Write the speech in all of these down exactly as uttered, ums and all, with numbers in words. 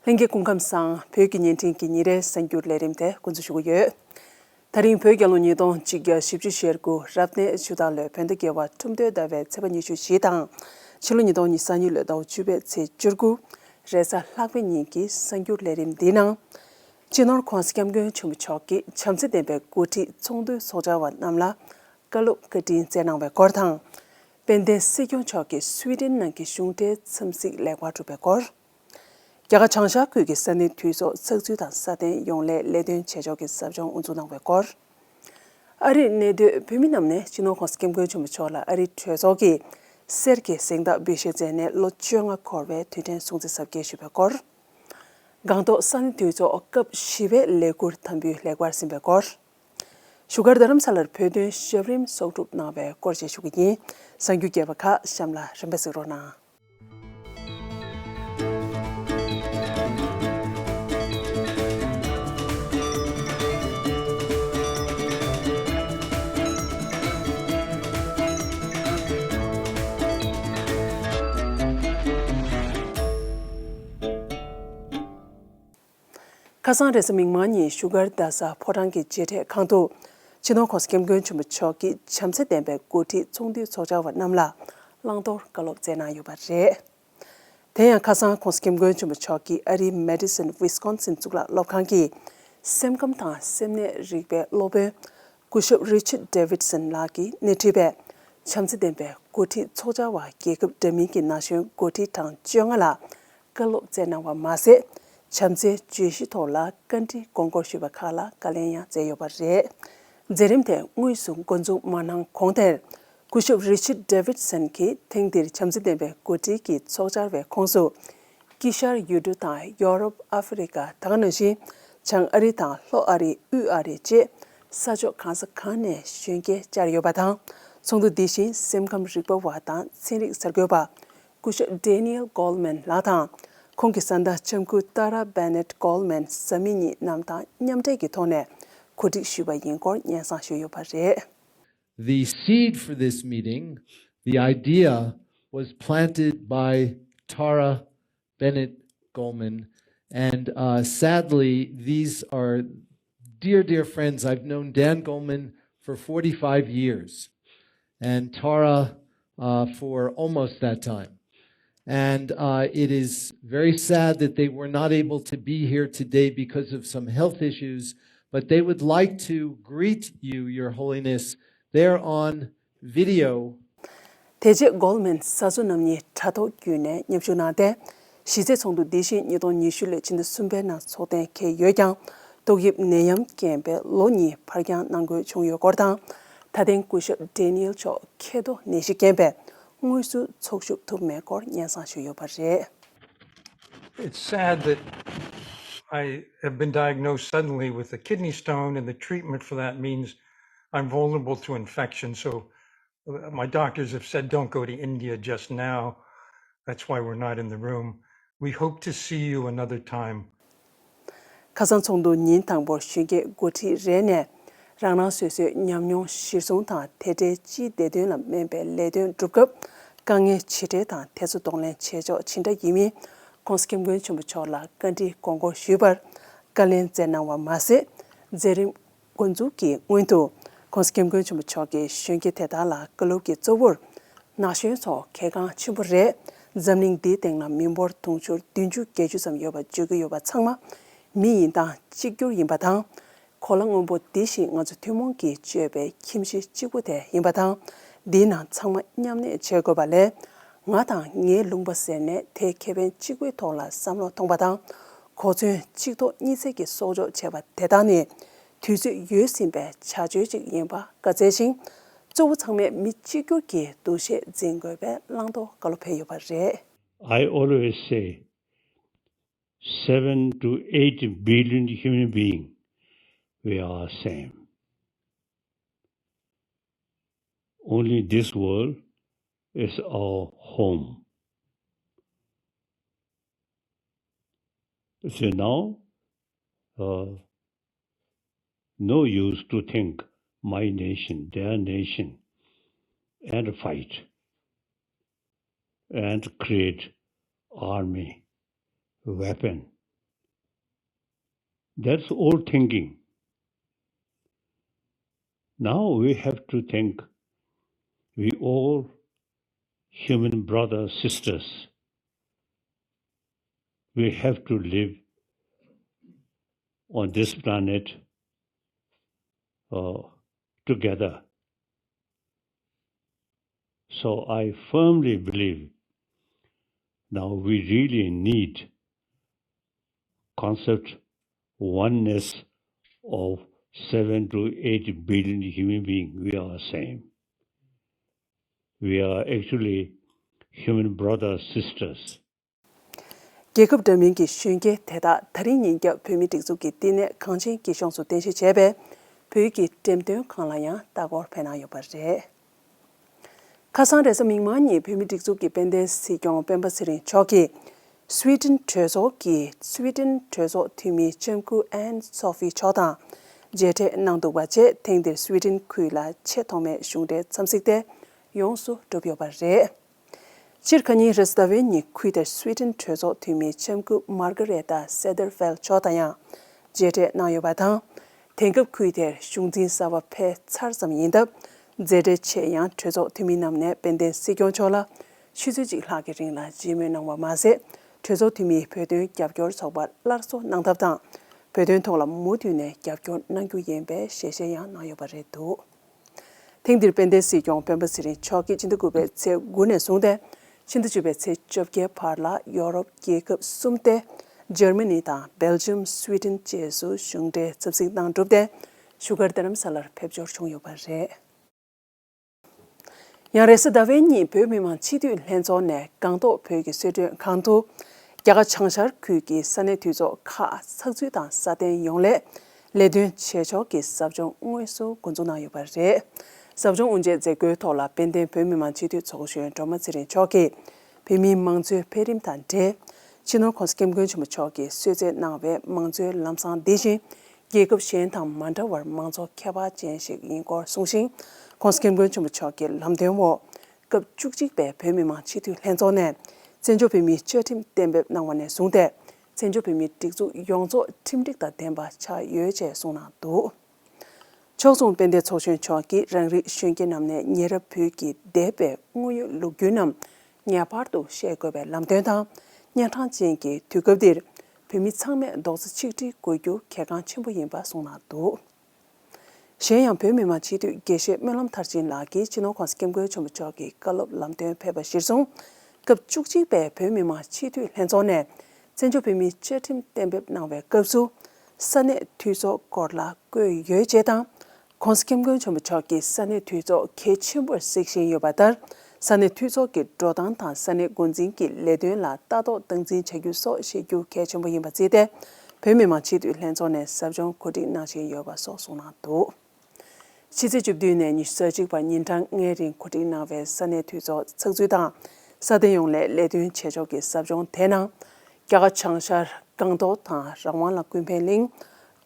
ལྷན་རྒྱས་སྐུ་ཁམས་བཟང་། བོད་ཀྱི་བརྙན་འཕྲིན་གྱི་ཉིན་རེའི་གསར་འགྱུར་ལས་རིམ་དེ་འགོ་འཛུགས་ཞུ་གི་ཡོད། ད་རིང་བོད་རྒྱལ་ལོ་ཉིས་སྟོང་གཅིག་བརྒྱ་བཞི་བཅུ་ཞེ་དགུ་རབ་གནས་ཆུ་སྟག་ལོའི་བོད་ཟླ་བརྒྱད་པ་ཁྲུམས་སྟོད་ཟླ་བའི་ཚེས་པ་ཉི་ཤུ་བཞི་དང་། ཕྱི་ལོ་ཉིས་སྟོང་ཉི་ཤུ་རྩ་གཉིས་ལོའི་ཟླ་བ་བཅུ་པའི་ཚེས་བཅུ་དགུ། རེས་གཟའ་ལྷག་པའི་ཉིན་གྱི་གསར་འགྱུར་ལས་རིམ་འདིའི་ནང་། སྤྱི་ནོར་༧གོང་ས་༧སྐྱབས་མགོན་ཆེན་པོ་མཆོག་གིས་བྱམས་བརྩེ་ལྡན་པའི་འགོ་ཁྲིད་ཚོགས་འདུའི་ཚོགས་བཅར་བ་རྣམས་ལ་བཀའ་སློབ་བཀའ་དྲིན་སྩལ་གནང་བའི་སྐོར་དང་། དཔལ་ལྡན་སྲིད་སྐྱོང་མཆོག་གིས་སུའེ་ཏེན་ནང་གི་གཞུང་འབྲེལ་འཚམས་གཟིགས་ལེགས་པར་གྲུབ་པའི་སྐོར། རྒྱ་གར་བྱང་ཤར་ཁུལ་གྱི་ས་གནས་འཐུས་ཚོགས་ཚགས་ཚུད་དང་སྲ་བརྟན་ཡོང་སླད་ལས་དོན་བྱེད་ཕྱོགས་ཀྱི་ཟབ་སྦྱོང་དབུ་འཛུགས་གནང་བའི་སྐོར། ཨ་རིར་གནས་སྡོད་བོད་མི་རྣམས་ནས་སྤྱི་ནོར་༧གོང་ས་༧སྐྱབས་མགོན་ཆེན་པོ་མཆོག་ལ་ཨ་རིའི་གྲོས་ཚོགས་ཀྱིས་གསེར་གྱི་གཟེངས་རྟགས་འབུལ་བཞེས་མཛད་ནས་ལོ་བཅོ་ལྔ་འཁོར་བའི་དུས་དྲན་སྲུང་བརྩི་གཟབ་རྒྱས་ཞུས་པའི་སྐོར། སྒང་ཏོག་ས་གནས་འཐུས་ཚོགས་སྐབས་བཞི་པའི་ལས་ཁུར་དམ་འབུལ་ལེགས་པར་ཟིན་པའི་སྐོར། བཞུགས་སྒར་རྡ་རམ་ས་ལར་བོད་དོན་ཞབས་རིམ་གསོག་སྒྲུབ་གནང་བའི་སྐོར་བཅས་ཞུ་གི་ཡིན། གསར་འགྱུར་རྒྱས་པ་ཁག་གཤམ་ལ་རིམ་པས་གཟིགས་རོགས་གནང་། ཁ་སང་རེས་གཟའ་མིག་དམར་ཉིན་བཞུགས་སྒར་རྡ་ས་ཕོ་བྲང་གི་མཇལ་འཕྲད་ཁང་དུ། སྤྱི་ནོར་༧གོང་ས་༧སྐྱབས་མགོན་ཆེན་པོ་མཆོག་གིས་བྱམས་བརྩེ་ལྡན་པའི་འགོ་ཁྲིད་ཚོགས་འདུའི་ཚོགས་བཅར་བ་རྣམས་ལ་བླང་དོར་བཀའ་སློབ་སྩལ་གནང་ཡོད་པ་རེད། དེ་ཡང་ཁ་སང་༧གོང་ས་༧སྐྱབས་མགོན་ཆེན་པོ་མཆོག་གིས་ཨ་རིའི་Madison Wisconsin་གཙུག་ལག་སློབ་ཁང་གི་སེམས་ཁམས་དང་སེམས་ནད་རིག་པའི་སློབ་དཔོན་སྐུ་ཞབས་Richard Davidson་ལགས་ཀྱིས་སྣེ་ཁྲིད་པའི་བྱམས་བརྩེ་ལྡན་པའི་འགོ་ཁྲིད་ཚོགས་བཅར་བ་རྒྱལ་ཁབ་འདྲ་མིན་གྱི་ན་གཞོན་འགོ་ཁྲིད་གྲངས་བཅོ་ལྔ་ལ་བཀའ་སློབ་སྩལ་གནང་བ་མ་ཟད། བྱམས་བརྩེའི་བརྗོད་གཞི་ཐོག་ལ་བཀའ་འདྲི་དགོངས་སྐོར་ཞུས་པ་ཁག་ལ་བཀའ་ལན་ཡང་སྩལ་ཡོད་པ་རེད། མཛད་རིམ་དེ་དངོས་སུ་འགོ་འཛུགས་མ་གནང་གོང་དེར། སྐུ་ཞབས་Richard Davidson་གྱིས་ཐེངས་འདིར་བྱམས་བརྩེ་ལྡན་པའི་འགོ་ཁྲིད་ཀྱི་ཚོགས་བཅར་བའི་ཁོངས་སུ། དཀྱིལ་ཤར་ཡུལ་གྲུ་དང་ཡོ་རོབ། ཨ་ཧྥེ་རི་ཀ། ད་ག་ནང་བཞིན་བྱང་ཨ་རི་དང་ལྷོ་ཨ་རི། དབུས་ཨ་རི་བཅས་ས་ཕྱོགས་གང་ས་གང་ནས་གཞོན་སྐྱེས་བཅར་ཡོད་པ་དང་། ཚོགས་འདུ་འདི་བཞིན་སེམས་ཁམས་རིག་པ་བ་དང་ཚན་རིག་གསར་འགོད་པ་སྐུ་ཞབས་Daniel Goleman་ལགས་དང་། ཁོང་གི་བཟའ་ཟླ་ལྕམ་སྐུ་Tara Bennett Goleman་བཟའ་མི་གཉིས་རྣམས་དང་མཉམ་འབྲེལ་གྱི་ཐོག་ནས་གོ་སྒྲིག་ཞུས་པ་ཡིན་སྐོར་སྙན་སེང་ཞུས་ཡོད་པ་རེད། The seed for this meeting, the idea, was planted by Tara Bennett Goleman. And uh, sadly, these are dear, dear friends. I've known Dan Goleman for forty-five years and Tara uh, for almost that time. And uh, it is very sad that they were not able to be here today because of some health issues, but they would like to greet you, Your Holiness, there on video. དེ་རྗེས་Goleman་བཟའ་ཚོ་རྣམ་གཉིས་དྲ་ཐོག་བརྒྱུད་ནས་མཉམ་ཞུགས་གནང་སྟེ། གཞི་རྩའི་ཚོགས་འདུ་འདི་བཞིན་ཉིས་སྟོང་ཉི་ཤུ་ལོའི་ཕྱི་ཟླ་གསུམ་པའི་ནང་ཚོགས་གཏན་འཁེལ་ཡོད་ཀྱང་། ཏོག་དབྱིབས་ནད་ཡམས་རྐྱེན་པས་ལོ་གཉིས་ཕར་འགྱངས་གནང་དགོས་བྱུང་ཡོད་སྐོར་དང་། ད་ཐེངས་སྐུ་ཞབས་Daniel་མཆོག་མཁལ་རྡོག་ནད་གཞི་རྐྱེན་པས་དངོས་སུ་ཚོགས་ཞུགས་ཐུབ་མེད་སྐོར་སྙན་སེང་ཞུས་ཡོད་པ་རེད། It's sad that I have been diagnosed suddenly with a kidney stone, and the treatment for that means I'm vulnerable to infection. So uh, my doctors have said don't go to India just now. That's why we're not in the room. We hope to see you another time. ཁ་སང་ཚོགས་འདུ་ཉིན་དང་པོར་གཞོན་སྐྱེས་འགོ་ཁྲིད་རེ་ནས་རང་རང་སོ་སོའི་ཉམས་མྱོང་གཞིར་བཟུང་དང་དེ་འབྲེལ་སྤྱིའི་བདེ་དོན་ལ་སྨན་པའི་ལས་དོན་སྒྲུབ་སྐབས་དཀའ་ངལ་ཇི་འཕྲད་དང་དེ་ཚོ་གདོང་ལེན་བྱེད་ཕྱོགས་ཇི་འདྲ་ཡིན་མིན་༧གོང་ས་༧སྐྱབས་མགོན་ཆེན་པོ་མཆོག་ལ་བཀའ་འདྲི་དགོངས་སྐོར་ཞུས་པར་བཀའ་ལན་སྩལ་གནང་བ་མ་ཟད། མཛད་རིམ་འགོ་འཛུགས་ཀྱི་སྔོན་དུ་༧གོང་ས་༧སྐྱབས་མགོན་ཆེན་པོ་མཆོག་གིས་གཞོན་སྐྱེས་དེ་དག་ལ་བཀའ་སློབ་ཀྱི་གཙོ་བོར། ན་གཞོན་ཚོ་གལ་འགངས་ཆེན་པོ་རེད། འཛམ་གླིང་འདིའི་སྟེང་ལ་མི་འབོར་དུང་ཕྱུར་བདུན་ཅུ་བརྒྱད་ཅུ་ཙམ་ཡོད་པ་བརྗོད་ཀྱི་ཡོད་པ་ཚང་མ་མི་ཡིན་སྟངས་གཅིག་གྱུར་ཡིན་པ་དང་། གོ་ལ་སྔོན་པོ་འདི་བཞིན་ང་ཚོ་ཐུན་མོང་གིས་སྤྱོད་པའི་ཁྱིམ་གཞི་གཅིག་པུ་དེ་ཡིན་པ་དང་། འདིའི་ནང་ཚང་མ་མཉམ་གནས་བྱེད་དགོས་པ་ལས། ང་དང་ངའི་ལུང་པ་ཟེར་ནས་དེའི་ཁེ་ཕན་གཅིག་པུའི་ཐོག་ལ་བསམ་བློ་གཏོང་བ་དང་། གོ་མཚོན་གཅིག་ཐོག་གཉིས་བརྩེགས་ཀྱི་གསོག་འཇོག་བྱས་པ་དེ་དག་ནི། དུས་ཚོད་ཡོལ་ཟིན་པའི་བྱ་སྤྱོད་ཅིག་ཡིན་པ་བཀའ་སྩལ་ཞིང་། གཙོ་བོ་ཚང་མས་མི་གཅིག་གྱུར་གྱི་འདུ་ཤེས་འཛིན་དགོས་པའི་བླང་དོར་བཀའ་སློབ་ཕེབས་ཡོད་པ་རེད། I always say, seven to eight billion human beings, we are same. Only this world is our home. So now, uh, no use to think my nation, their nation, and fight and create army, weapon, That's old thinking. Now we have to think we all human brothers, sisters. We have to live on this planet uh, together. So I firmly believe now we really need concept oneness of seven to eight billion human being. We are same. We are actually human brothers, sisters. རྒྱལ་ཁབ་འདྲ་མིན་གྱི་གཞོན་སྐྱེས་དེ་དག་ད་རིང་ཉིན་རྒྱབ་བོད་མིའི་སྒྲིག་འཛུགས་ཀྱི་བསྟི་གནས་གངས་ཅན་སྐྱིད་གཤོངས་སུ་རྟེན་གཞི་བྱས་པའི་བོད་ཀྱི་འགྲེམས་སྟོན་ཁང་ལ་ཡང་ལྟ་སྐོར་ཕེབས་གནང་ཡོད་པ་རེད། ཁ་སང་རེས་གཟའ་མིག་དམར་ཉིན་བོད་མིའི་སྒྲིག་འཛུགས་ཀྱི་དཔལ་ལྡན་སྲིད་སྐྱོང་སྤེན་པ་ཚེ་རིང་མཆོག་གིས་སུའེ་ཏེན་གྲོས་ཚོགས་ཀྱི་སུའེ་ཏེན་གྲོས་ཚོགས་འཐུས་མི་ལྕམ་སྐུ་ཨན་སོ་ཧྥི་མཆོག་དང་མཇལ་འཕྲད་གནང་འདུག་པ་བཅས་ཐེངས་འདིར་སུའེ་ཏེན་ཁུལ་ལ་ཆེས་ཐོག་མའི་གཞུང་འབྲེལ་འཚམས་གཟིགས་དེ་ཡོངས་སུ་གྲུབ་ཡོད་པ་རེད། སྤྱིར་ཁ་ཉིན་རེས་གཟའ་ཟླ་བའི་ཉིན་ཁུལ་དེར་སུའེ་ཏེན་གྲོས་ཚོགས་འཐུས་མི་ལྕམ་སྐུ་མར་གྷ་རེ་ཏཱ་སེ་དར་ཕེལ་མཆོག་དང་ཡང་མཇལ་འཕྲད་གནང་ཡོད་པ་དང་། དེང་སྐབས་ཁུལ་དེར་གཞུང་འཛིན་གསར་པ་ཕེབས་ཚར་ཙམ་ཡིན་སྟབས། མཛད་བྲེལ་ཆེ་ཡང་གྲོས་ཚོགས་འཐུས་མི་རྣམས་ནས་དཔལ་ལྡན་སྲིད་སྐྱོང་མཆོག་ལ་ཆུ་ཚོད་གཅིག་ལྷག་གི་རིང་ལ་མཇལ་མོལ་གནང་བ་མ་ཟད། གྲོས་ཚོགས་འཐུས་མིའི་བོད་དོན་རྒྱབ་སྐྱོར་ཚོགས་པར་སླར་གསོ་གནང་ཐབས་དང་། བོད་དོན་ཐོག་ལ་མུ་མཐུད་ནས་རྒྱབ་སྐྱོར་གནང་རྒྱུ་ཡིན་པའི་ཞལ་བཞེས་ཡང་གནང་ཡོད་པ་རེད་འདུག་ཐེངས་འདིར་དཔལ་ལྡན་སྲིད་སྐྱོང་སྤེན་པ་ཚེ་རིང་མཆོག་གིས་ཕྱི་ཟླ་དགུ་པའི་ཚེས་དགུ་ནས་བཟུང་སྟེ་ཕྱི་ཟླ་བཅུ་པའི་ཚེས་བཅོ་བརྒྱད་བར་ལ་ཡོ་རོབ་རྒྱལ་ཁབ་གསུམ་སྟེ། འཇར་མ་ནི་དང་སྦེལ་ཇམ། སུའེ་ཏེན་བཅས་སུ་གཞུང་འབྲེལ་འཚམས་གཟིགས་གནང་གྲུབ་སྟེ། བཞུགས་སྒར་རྡ་རམ་ས་ལར་ཕེབས་འབྱོར་བྱུང་ཡོད་པ་རེད། ཡང་རེས་གཟའ་ཟླ་བའི་ཉིན་བོད་མི་མང་སྤྱི་འཐུས་ལྷན་ཚོགས་ནས་སྒང་ཏོག་བོད་ཀྱི་གསོལ་མགྲོན་ཁང་དུ། རྒྱ་གར་བྱང་ཤར་ཁུལ་གྱི་ས་གནས་འཐུས་ཚོགས་ཁག་ཚགས་ཚུད་དང་སྲ་བརྟན་ཡོང་སླད། ལས་དོན་བྱེད་ཕྱོགས་ཀྱི་ཟབ་སྦྱོང་དངོས་སུ་འགོ་འཛུགས་གནང་ཡོད་པ་རེད། ཟབ་སྦྱོང་དབུ་འབྱེད་མཛད་སྒོའི་ཐོག་ལ་དཔལ་ལྡན་བོད་མི་མང་སྤྱི་འཐུས་ཚོགས་གཞོན་སྒྲོལ་མ་ཚེ་རིང་མཆོག་གིས། བོད་མིའི་མང་གཙོའི་འཕེལ་རིམ་དང་འབྲེལ། སྤྱི་ནོར་༸གོང་ས་༸སྐྱབས་མགོན་ཆེན་པོ་མཆོག་གིས་གསོལ་སྩལ་གནང་བའི་མང་གཙོའི་ལམ་བཟང་འདི་བཞིན། རྒྱལ་ཁབ་གཞན་དང་མ་འདྲ་བར་མང་གཙོ་ཁྱད་པར་ཅན་ཞིག་ཡིན་སྐོར་གསུངས་ཤིང་། ༸གོང་ས་༸སྐྱབས་མགོན་ཆེན་པོ་མཆོག་གི་ལམ་སྟོན་འོག་སྐབས་བཅུ་གཅིག་པའི་བོད་མི་མང་སྤྱི་འཐུས་ལྷན་ཚོགས་ནས་བཙན་བྱོལ་བོད་མིའི་བཅའ་ཁྲིམས་གཏན་འབེབས་གནང་བ་ནས་བཟུང་སྟེ། བཙན་བྱོལ་བོད་མིའི་སྒྲིག་འཛུགས་ཡོངས་རྫོགས་ཁྲིམས་སྒྲིག་དང་ལྡན་པ་ཆགས་ཡོད་ཅེས་གསུངས་གནང་འདུག་ཕྱོགས་མཚུངས་དཔལ་ལྡན་ཚོགས་གཞོན་མཆོག་གིས་རང་རིགས་གཞོན་སྐྱེས་རྣམས་ནས་ཉེ་རབས་བོད་ཀྱི་འདས་པའི་དངོས་ཡོད་ལོ་རྒྱུས་རྣམས་ངེས་པར་དུ་ཤེས་དགོས་པའི་ལམ་སྟོན་དང་། གཉན་འཕྲང་ཅན་གྱི་དུས་སྐབས་འདིར་བོད་མི་ཚང་མས་རྡོག་རྩ་ཆིག་སྒྲིལ་དགོས་རྒྱུ་གལ་འགངས་ཆེན་པོ་ཡིན་པ་གསུངས་གནང་འདུག་གཞན་ཡང་བོད་མི་མང་སྤྱི་འཐུས་དགེ་བཤེས་སྨོན་ལམ་མཐར་ཕྱིན་ལགས་ཀྱིས་སྤྱི་ནོར་༸གོང་ས་༸སྐྱབས་མགོན་ཆེན་པོ་མཆོག་གི་བཀའ་སློབ་ལམ་སྟོན་ཕེབས་པ་གཞིར་བཟུང་། སྐབས་བཅུ་གཅིག་པའི་བོད་མི་མང་སྤྱི་འཐུས་ལྷན་ཚོགས་ནས་བཙན་བྱོལ་བོད་མིའི་བཅའ་ཁྲིམས་གཏན་འབེབས་གནང་བའི་སྐབས་སུ། ས་གནས་འཐུས་ཚོགས་སྐོར་ལ་བཀོད་ཡོད་ཅེས་དང་། ༸གོང་ས་༸སྐྱབས་མགོན་ཆེན་པོ་མཆོག་གིས་ས་གནས་འཐུས་ཚོགས་གལ་ཆེན་པོར་གཟིགས་བཞིན་ཡོད་པ་ལྟར། ས་གནས་འཐུས་ཚོགས་ཀྱི་འགྲོ་སྟངས་དང་ས་གནས་འགོ་འཛིན་གྱི་ལས་དོན་ལ་ལྟ་རྟོག་སྟངས་འཛིན་བྱ་རྒྱུ་སོགས་ཤེས་རྒྱུ་གལ་ཆེན་པོ་ཡིན་པ་བརྩིས་ཏེ། བོད་མི་མང་སྤྱི་འཐུས་ལྷན་ཚོགས་ནས་ཟབ་སྦྱོང་གོ་སྒྲིག་གནང་བཞིན་ཡོད་པ་སོགས་གསུངས་གནང་འདུག་ཕྱི་ཚེས་བཅུ་བདུན་ནས་ཉི་ཤུ་རྩ་གཅིག་བར་ཉིན་གྲངས་ལྔའི་རིང་གོ་སྒྲིག་གནང་བའི་ས་གནས་འཐུས་ཚོགས་ཚགས་ཚུད་དང་སྲ་བརྟན་ཡོང་སླད་ལས་དོན་བྱེད་ཕྱོགས་ཀྱི་ཟབ་སྦྱོང་དེའི་ནང་། རྒྱ་གར་བྱང་ཤར་སྒང་ཏོག་དང་རང་དབང་ལ་ཀུན་ཕན་གླིང་།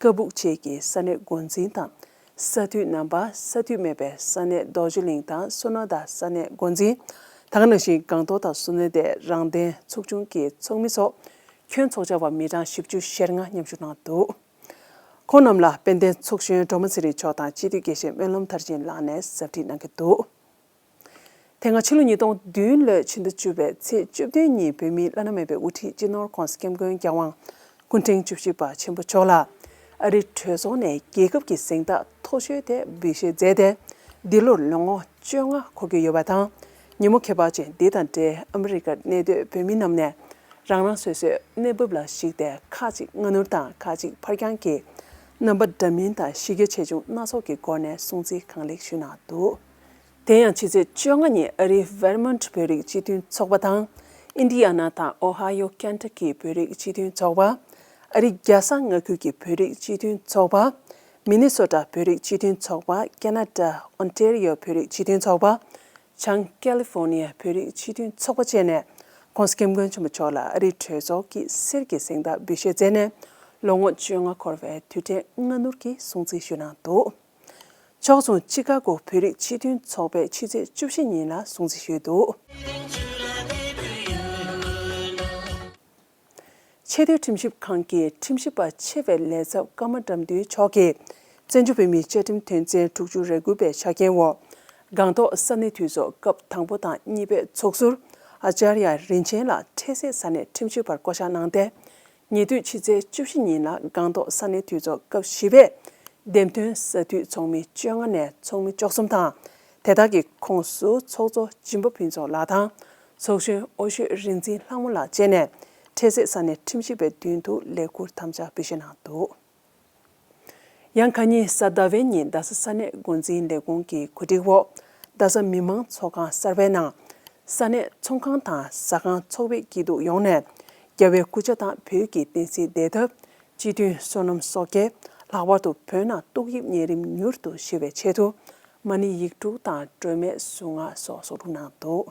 ཀ་སྦུག་བཅས་ཀྱི་ས་གནས་འགོ་འཛིན་དང་། ས་འཐུས་རྣམ་པ། ས་འཐུས་མེད་པའི་ས་གནས་རྡོ་རྗེ་གླིང་དང་སོ་ན་ད་ས་གནས་འགོ་འཛིན། ད་ག་ནང་བཞིན་སྒང་ཏོག་དང་སོ་ན་དའི་རང་བདེན་ཚོགས་ཆུང་གི་ཚོགས་མི་སོགས་ཁྱོན་ཚོགས་བཅར་བ་མི་གྲངས་བཞི་བཅུ་ཞེ་ལྔ་མཉམ་ཞུགས་གནང་འདུག་ཁོང་རྣམས་ལ་དཔལ་ལྡན་ཚོགས་གཞོན་སྒྲོལ་མ་ཚེ་རིང་མཆོག་དང་སྤྱི་འཐུས་དགེ་བཤེས་སྨོན་ལམ་མཐར་ཕྱིན་ལགས་ནས་ཟབ་ཁྲིད་གནང་གི་འདུག་དེ་སྔ་ཕྱི་ལོ་ཉིས་སྟོང་བདུན་ལོའི་ཕྱི་ཟླ་བཅུ་པའི་ཚེས་བཅུ་བདུན་ཉིན་བོད་མིའི་བླ་ན་མེད་པའི་དབུ་ཁྲིད་སྤྱི་ནོར་༸གོང་ས་༸སྐྱབས་མགོན་རྒྱལ་དབང་སྐུ་ཕྲེང་བཅུ་བཞི་པ་ཆེན་པོ་མཆོག་ལ་ཨ་རིའི་གྲོས་ཚོགས་ནས་རྒྱལ་ཁབ་ཀྱི་གཟེངས་རྟགས་མཐོ་ཤོས་དེ་འབུལ་བཞེས་མཛད་དེ། འདི་ལོར་ལོ་ངོ་བཅོ་ལྔ་འཁོར་གྱི་ཡོད་པ་དང་། ཉིན་མོ་ཁྱད་པར་ཅན་འདི་དང་འབྲེལ་ཨ་མི་རི་ཀར་གནས་སྡོད་བོད་མི་རྣམས་ནས་རང་རང་སོ་སོའི་གནས་བབ་ལ་གཞིགས་ཏེ་ཁག་ཅིག་སྔ་སྣུར་དང་ཁག་ཅིག་ཕར་འགྱངས་ཀྱིས་རྣམ་པ་འདྲ་མིན་དང་གཞི་རྒྱ་ཆེ་ཆུང་སྣ་ཚོགས་ཀྱི་སྒོ་ནས་སྲུང་བརྩི་གང་ལེགས་ཞུས་གནང་འདུག་དེ་ཡང་ཕྱི་ཚེས་བཅོ་ལྔ་ཉིན་ཨ་རིའི་ཝེར་མོན་ཊི་བོད་རིགས་སྤྱི་མཐུན་ཚོགས་པ་དང་། ཨིན་ཌི་ཡ་ན་དང་ཨོ་ཧ་ཡོ་ཀེན་ཊ་ཀི་བོད་རིགས་སྤྱི་མཐུན་ཚོགས་པ། ཨ་རིའི་རྒྱལ་ས་མངའ་ཁུལ་གྱི་བོད་རིགས་སྤྱི་མཐུན་ཚོགས་པ། མི་ནི་སོ་ཊ་བོད་རིགས་སྤྱི་མཐུན་ཚོགས་པ། ཁེ་ན་ཌ་ཨོན་ཊེ་རི་ཡོ་བོད་རིགས་སྤྱི་མཐུན་ཚོགས་པ། བྱང་ཀེ་ལི་ཧྥོར་ནི་ཡ་བོད་རིགས་སྤྱི་མཐུན་ཚོགས་པ་བཅས་ནས་༸གོང་ས་༸སྐྱབས་མགོན་ཆེན་པོ་མཆོག་ལ་ཨ་རིའི་གྲོས་ཚོགས་ཀྱི་གསེར་གྱི་གཟེངས་རྟགས་འབུལ་བཞེས་མཛད་ནས་ལོ་ངོ་བཅོ་ལྔ་འཁོར་བའི་དུས་དྲན་སྔ་སྣུར་གྱིས་སྲུང་བརྩི་ཞུས་གནང་འདུག་ཕྱོགས་མཚུངས་ཅི་ཀ་གོ་བོད་རིགས་སྤྱི་མཐུན་ཚོགས་པས་ཕྱི་ཚེས་བཅུ་བཞི་ཉིན་ལ་སྲུང་བརྩི་ཞུས་འདུག་ཆེས་མཐོའི་ཁྲིམས་ཞིབ་ཁང་གི་ཁྲིམས་ཞིབ་པ་ཆེ་བའི་ལས་ཚབ་ཀརྨ་དགྲ་འདུལ་མཆོག་གིས་བཙན་བྱོལ་བོད་མིའི་བཅའ་ཁྲིམས་དོན་ཚན་དྲུག་ཅུ་རེ་དགུ་པའི་ཆ་རྐྱེན་འོག་སྒང་ཏོག་ས་གནས་འཐུས་ཚོགས་སྐབས་དང་པོ་དང་གཉིས་པའི་ཚོགས་ཟུར་ཨ་ཅཱརྱ་རིན་ཆེན་ལགས་འཕྲལ་སེལ་ས་གནས་ཁྲིམས་ཞིབ་པར་བསྐོ་གཞག་གནང་སྟེ། ཉེ་དུས་ཕྱི་ཚེས་བཅུ་བཞི་ཉིན་ལ་སྒང་ཏོག་ས་གནས་འཐུས་ཚོགས་སྐབས་བཞི་པའི་འདེམས་ཐོན་ས་འཐུས་ཚོགས་མི་བཅོ་ལྔ་ནས་ཚོགས་མི་བཅུ་གསུམ་དང་། དེ་དག་གི་ཁོངས་སུ་ཚོགས་གཙོ་སྦྱིན་པ་ཕུན་ཚོགས་ལགས་དང་། ཚོགས་གཞོན་ཨོ་ཤོད་རིག་འཛིན་ལྷ་མོ་ལགས་བཅས་ནས་འཕྲལ་སེལ་ས་གནས་ཁྲིམས་ཞིབ་པའི་མདུན་དུ་ལས་འཁུར་དམ་བཅའ་འབུལ་བཞེས་གནང་འདུག་ཡང་ཁ་ཉིན་གཟའ་ཟླ་བའི་ཉིན་རྡ་ས་ས་གནས་འགོ་འཛིན་ལས་ཁུངས་ཀྱི་གོ་སྒྲིག་འོག་རྡ་ས་མི་མང་ཚོགས་ཁང་གསར་པའི་ནང་ས་གནས་ཚོང་ཁང་དང་ཟ་ཁང་ཚོགས་པའི་སྐྱིད་སྡུག་ཡོངས་ནས་རྒྱལ་བའི་སྐུ་ཕྱྭ་དང་བོད་ཀྱི་བསྟན་སྲིད་བདེ་ཐབས། སྤྱི་མཐུན་བསོད་ནམས་གསོག་རྒྱས། ལྷག་པར་དུ་བོད་ནང་ཏོག་དབྱིབས་གཉན་རིམས་མྱུར་དུ་ཞི་བའི་ཆེད་དུ་མ་ཎི་ཡིག་དྲུག་དང་སྒྲོལ་མའི་གཟུངས་སྔགས་སོགས་གསོག་སྒྲུབ་གནང་འདུག་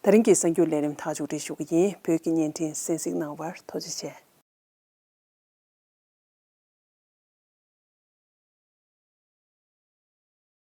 ད་རིང་གི་གསར་འགྱུར་ལས་རིམ་ཐག་གཅོད་སྒྲིག་ཞུ་གི་ཡིན། བོད་ཀྱི་བརྙན་འཕྲིན་གསན་གཟིགས་གནང་བར་ཐུགས་རྗེ་ཆེ།